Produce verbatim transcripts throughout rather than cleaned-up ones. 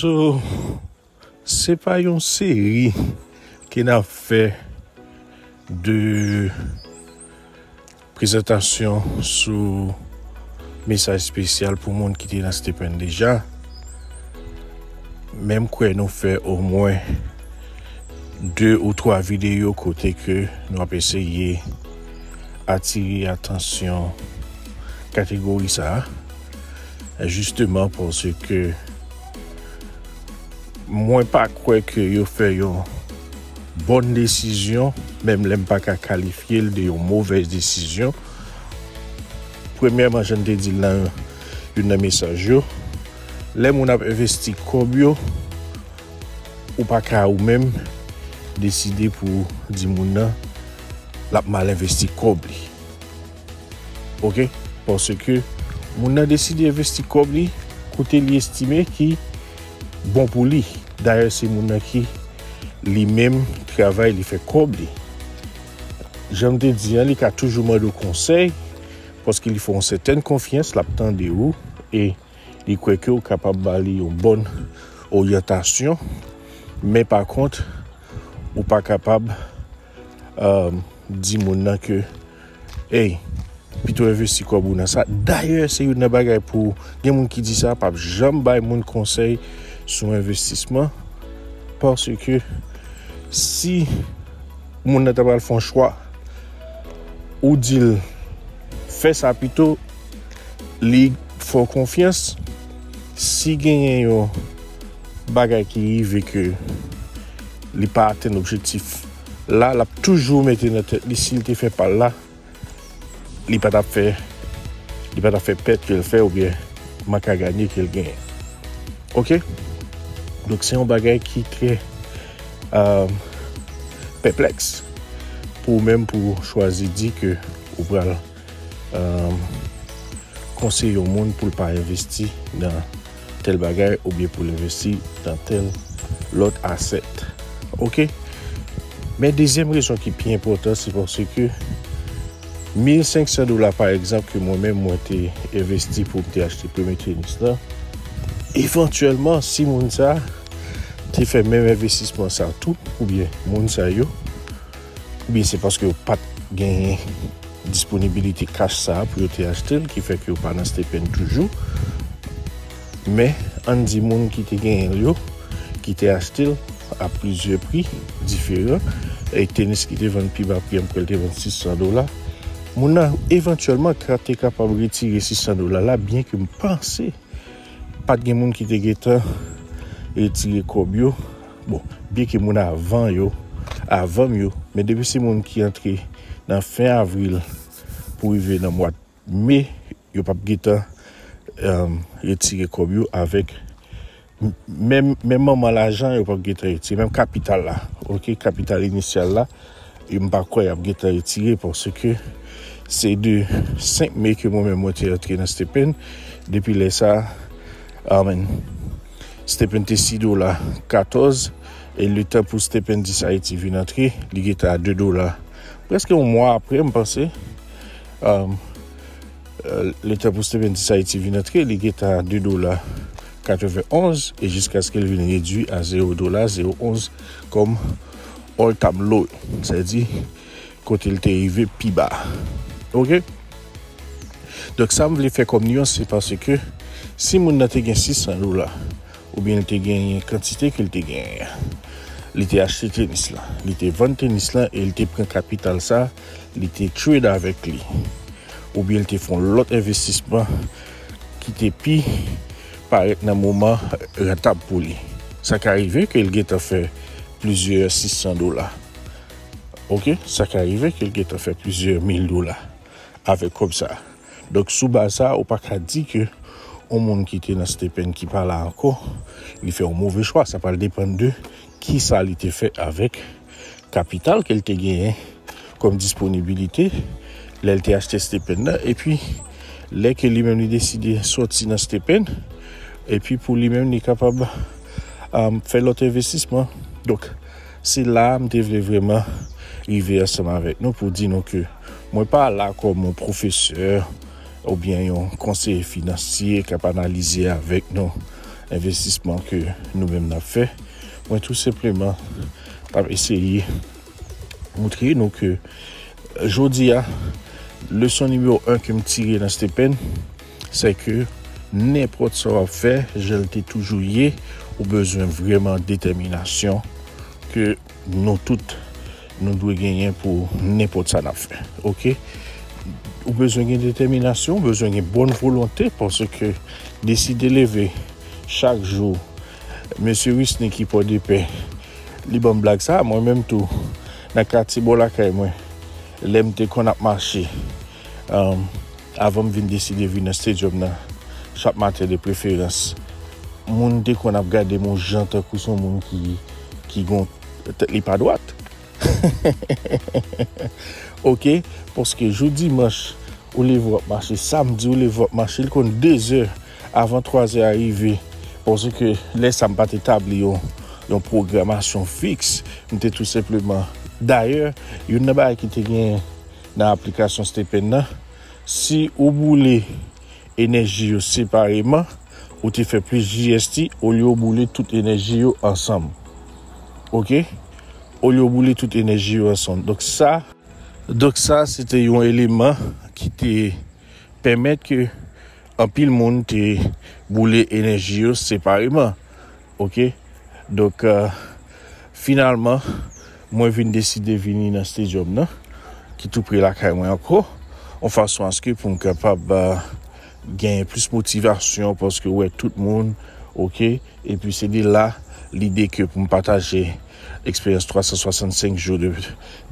So, se pa yon seri ke n ap fè de prezantasyon sou mesaj espesyal pou moun ki te nan Stephen deja. Men m kwè nou fè omwen de ou twa videyo kote ke nou ap eseye atire atansyon kategori sa a. Jisteman paske mwen pa kwè ke yo fè yon bòn desizyon, menm lè m pa ka kalifye l de yon movèz desizyon. Premyèman, jan m te di l nan youn nan mesaj yo, lè moun ap envesti kòb yo, ou pa ka ou menm deside pou di moun nan l ap mal envesti kòb li. Oke? Paske moun nan deside envesti kòb li kote li estime ki bon pou li. Dayè, se moun nan ki li menm travay, li fè kòb li. Jan m te di an, li ka toujou mande w konsèy, paske li fè yon sètèn konfyans, l ap tande w, e li kwè ke w kapab ba li yon bòn oryantasyon, men pa kont, ou pa kapab, um, di moun nan ke, ey, pito envesti kòb ou nan sa. Dayè, se youn nan bagay pou gen moun ki di sa, p ap janm bay moun konsèy sou envestisman, paske si moun nan ta pral fè yon chwa, ou di l fè sa pito, li fè w konfyans, si genyen yon bagay ki rive ke li pa atenn objektif la, l ap toujou mete nan tèt li si l te fè pa l la, li pa t ap fè, li pa t ap fè pèt ke l fè oubyen mank a ganye ke l genyen. Oke? Donk, se yon bagay ki trè, euh, pèplèks pou ou menm pou w chwazi di ke ou pral, euh, konseye yon moun pou l pa envesti nan tèl bagay oubyen pou l envesti nan tèl lòt asèt. Oke? Men dezyèm rezon ki pi enpòtan, se paske mil senk san dola, pa egzanp, ke mwen menm, mwen te envesti pou m te achte premye tenis la, evantyèlman, si moun sa a te fè menm envestisman sa tou, oubyen moun sa yo, oubyen se paske yo pa t genyen disponibilite kach sa a pou yo te achte l, ki fè ke yo pa nan Stephen toujou. Men, ann di moun ki te genyen l yo, ki te achte l a plizyè pri diferan, e tenis ki te vann pi ba pri an, m kwè l te vann sis san dola. Moun nan, evantyèlman, ka, te kapab retire sis san dola la, byen ke m panse pa t gen moun ki te gentan retire kòb yo. Bon, byen ke moun avan yo, avan m yo, men depi se moun ki antre nan fen avril pou rive nan mwa me, yo p ap gentan, um, retire kòb yo avèk m-, menm, menm manman lajan, yo p ap gentan retire, menm kapital la, oke, kapital inisyal la, e m pa kwè y ap gentan retire, paske se de senk me ke mwen menm mwen te antre nan Stephen. Depi lè sa, amen, Stephen te sis dola katòz, e letan pou Stephen dis Ayiti vin antre, li gentan a de dola. Prèske yon mwa apre, m panse, um, euh, letan pou Stephen dis Ayiti vin antre, li gentan a de dola katrevenn onz, e jiskaske l vin redui a zewo dola zewo onz kòm all time low, sa vle di kote l te rive pi ba. Oke? Donk, sa m vle fè kòm niyans, se paske si moun nan te gen sis san dola, oubyen l te genyen kantite ke l te genyen an, li te achte tenis lan, li te vann tenis lan e li te pran kapital sa, li te trade avèk li, oubyen l te fè yon lòt envestisman ki te pi parèt nan moman rantab pou li. Sa ka rive ke l gentan fè plizyè sis san dola. Oke? Sa ka rive ke l gentan fè plizyè mil dola avèk kòb sa. Donk, sou baz sa, ou pa ka di ke yon moun ki te nan Stephen ki pa la ankò, li fè yon move chwa. Sa pral depann de kisa li te fè avèk kapital ke l te genyen kòm disponibilite lè l te achte Stephen nan, epi lè ke li menm li deside sòti nan Stephen, epi pou li menm li kapab, um, fè lòt envestisman. Donk, se la a m te vle vrèman rive ansanm avèk nou pou di nou ke mwen pa la kòm yon pwofesè oubyen yon konseye finansye k ap analize avèk nou envestisman ke nou menm n ap fè. Mwen tou senpleman ap eseye montre nou ke jodi a, leson nimewo en ke m tire nan Stephen, se ke nenpòt sa w ap fè, jan l te toujou ye, ou bezwen vrèman detèminasyon ke nou tout nou dwe genyen pou nenpòt sa n ap fè. Oke? Ou bezwen gen detèminasyon, ou bezwen gen bòn volonte, paske deside leve chak jou. Mesye Wisny ki Pòdepè, li ban m blag sa, mwen menm tou, nan katye bò lakay mwen, lè m te konn ap mache, um, avan m vin deside vin nan stadium nan, chak maten de preferans, moun te konn ap gade m yon jan tankou se yon moun ki, ki gon tèt li pa dwat. Oke? Paske jou dimanch, ou leve w ap mache, samdi, ou leve w ap mache, li konn de zè avan twa zè a rive. Paske lè sa m pa te tabli yon, yon pwogramasyon fiks, m te tou senpleman. Dayè, youn nan bagay ki te gen nan aplikasyon Stephen nan, si ou boule enèji yo separeman, ou te fè plis G S T, olye ou boule tout enèji yo ansanm. Oke? Olye ou boule tout enèji yo ansanm. Donk sa, donk sa, se te yon eleman ki te pèmèt ke anpil moun te boule enèji yo separeman. Oke? Donk, euh, finalman, mwen vin deside vini nan stadium nan, ki tou pre lakay mwen ankò, yon fason aske pou m kapab, euh, gen plis motivasyon, paske wè tout moun, oke? Epi se de la, lide ke pou m pataje eksperyans twa san swasannsenk jou de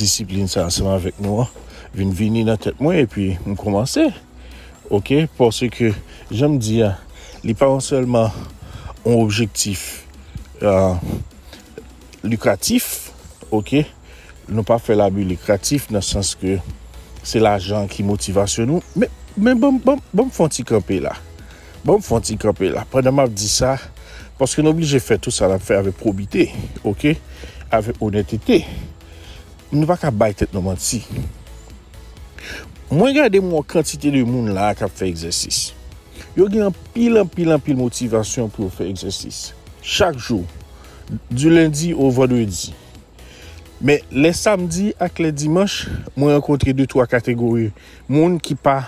disiplin sa ansanm avèk nou an, vin vini nan tèt mwen, epi m kòmanse. Oke? Paske, jan m di a, li pa yon sèlman yon objektif, euh, likratif, oke? Nou pa fè labi likratif nan sans ke se lajan ki motivasyon nou. Men, men ban m, ban m, ban m fè yon ti kanpe la. Ban m fè yon ti kanpe la. Pandan m ap di sa, paske nou oblije fè tout sa n ap fè avèk pwobite, oke? Avèk onètete. Nou pa ka bay tèt nou manti. Mwen gade m wè kantite de moun la k ap fè egzèsis. Yo gen anpil, anpil, anpil motivasyon pou yo fè egzèsis. Chak jou, di lendi o vandredi. Men lè samdi ak lè dimanch, mwen rankontre de twa kategori moun ki pa,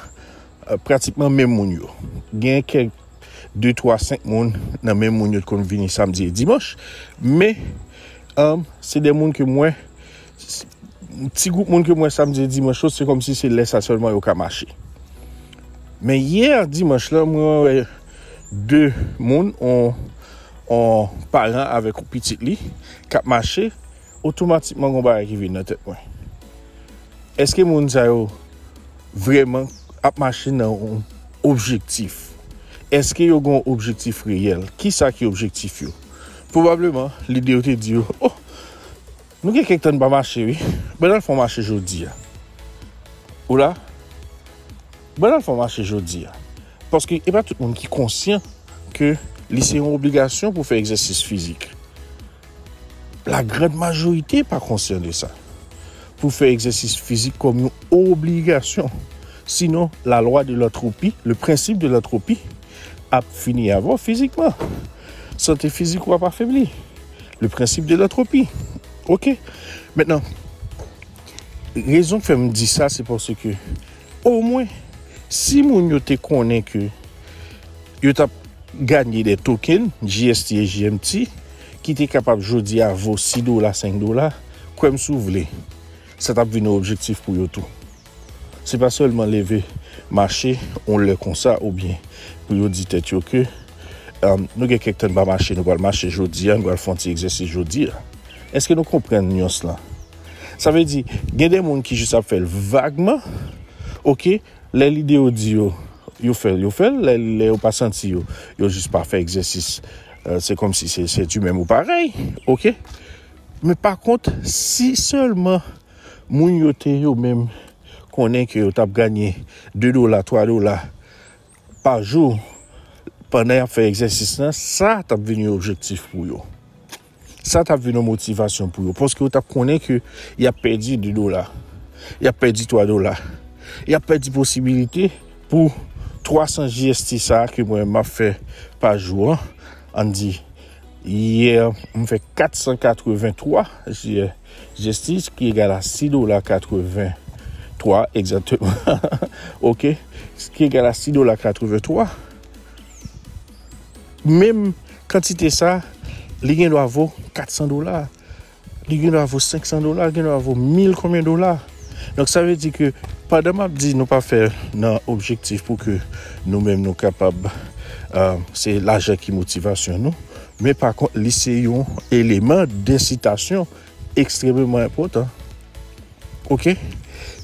euh, pratikman menm moun yo. Gen kèk de, twa, senk moun nan menm moun yo t konn vini samdi e dimanch. Men, um, se de moun ke mwen, s-, ti gwoup moun ke mwen samdi e dimanch yo, se kòmsi se lè sa sèlman yo ka mache. Men yè dimanch lan, mwen wè de moun, on, on paran avèk on pitit li, k ap mache, otomatikman gon bagay ki vin nan tèt mwen. Èske moun sa yo vrèman ap mache nan yon objektif? Èske yo gen yon objektif reyèl? Kisa ki objektif yo? Pwobableman, lide yo te di yo, "Oh, nou gen kèk tan n pa mache, wi. Ban n al fè yon mache jodi a." Ou la? Ban n al fè yon mache jodi a. Paske e pa tout moun ki konsyan ke li se yon obligasyon pou fè egzèsis fizik. La grande majorité pa konsyan de sa. Pou fè egzèsis fizik kòm yon obligasyon. Sinon, la loi de l'entropie, le principe de l'entropie, ap fini avè w fizikman. Sante fizik ou ap afebli. Le principe de l'entropie. Oke? Mentnan, rezon k fè m di sa, se paske, omwen, si moun yo te konnen ke yo t ap ganye de token, G S T e G M T, ki te kapab jodi a vo sis dola, senk dola, kwè m si w vle, sa t ap vin yon objektif pou yo tou. Se pa sèlman leve mache yon lè konsa oubyen pou yo di tèt yo ke, um, nou gen kèk tan n pa mache, nou pral mache jodi a, nou pral fè yon ti egzèsis jodi a. Èske nou konprann nyans lan? Sa vle di, gen de moun ki jis ap fè l vagman, oke, lè lide yo di yo, yo fè l, yo fè l, lè, lè yo pa santi yo, yo jis pa fè egzèsis. Euh, se kòmsi se, se di menm ou parèy, oke? Men pa kont, si sèlman moun yo te yo menm konnen ke yo t ap ganye de dola, twa dola pa jou pandan y ap fè egzèsis lan, sa t ap vin yon objektif pou yo. Sa t ap vin yon motivasyon pou yo. Paske yo t ap konnen ke y ap pèdi de dola. Y ap pèdi twa dola. Y ap pèdi posibilite pou twa san G S T sa a ke mwen m ap fè pa jou an, ann di, yè, m fè kat san katrevenntwa jiyè, jiyè sis, ki egal a sis dola katrevenntwa, egzakteman. Oke? Ki egal a sis dola katrevenntwa. Menm kantite sa, li gen dwa vo kat san dola. Li gen dwa vo senk san dola, li gen dwa vo mil konbyen dola. Donk, sa vle di ke pandan m ap di nou pa fè nan objektif pou ke nou menm nou kapab, euh, se lajan ki motivasyon nou, men pa kont, li se yon eleman densitasyon ekstrememan enpòtan. Oke?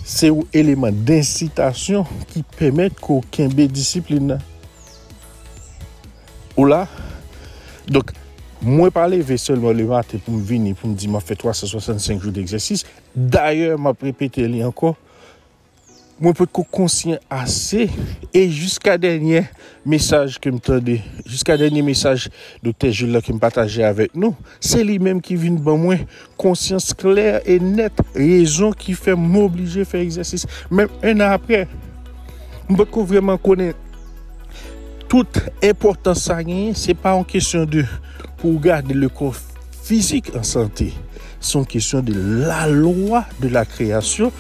Se yon eleman densitasyon ki pèmèt ke w kenbe disiplin nan. Ou la? Donk, mwen pa leve sèlman lematen pou m vini, pou m di m ap fè twa san swasannsenk jou degzèsis. Dayè, m ap repete li ankò. Mwen potko konsyan ase. E jiska dènye mesaj ke m tande, jiska dènye mesaj Doktè Jules la ke m pataje avèk nou, se li menm ki vin ban mwen konsyans klè e nèt, rezon ki fè m oblije fè egzèsis. Menm en an apre, m potko vrèman konnen tout enpòtans sa genyen. Se pa yon kesyon de pou w gade le kò fizik an sante. Se yon kesyon de la lwa de la kreyasyon,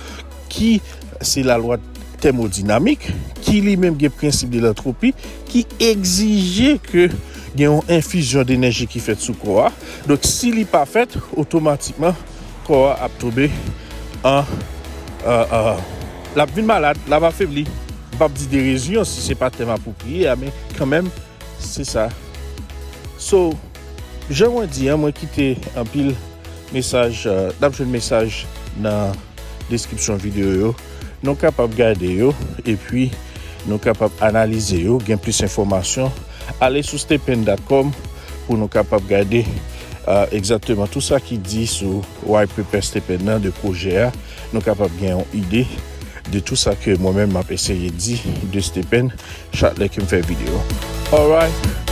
ki se la lwa tèmodinamik, ki li menm gen prensip de lantwopi, ki egzije ke gen yon enfizyon denèji ki fèt sou kò a. Donk, si li pa fèt, otomatikman, kò a ap tonbe an, euh, euh, l ap vin malad, l ap afebli. M p ap di de rezyon si se pa tèm apwopriye a, men kanmenm, se sa. So, jan mwen di an, mwen kite anpil mesaj, euh, n ap jwenn mesaj nan deskripsyon videyo yo. Nou kapab gade yo, epi nou kapab analize yo, gen plis enfòmasyon. Ale sou stephen dot com pou nou kapab gade, euh, egzakteman tout sa ki di sou Why Prepare Stephen nan, de pwojè a. Nou kapab gen yon ide de tout sa ke mwen menm m ap eseye di de Stephen chak lè ke m fè videyo. Alright.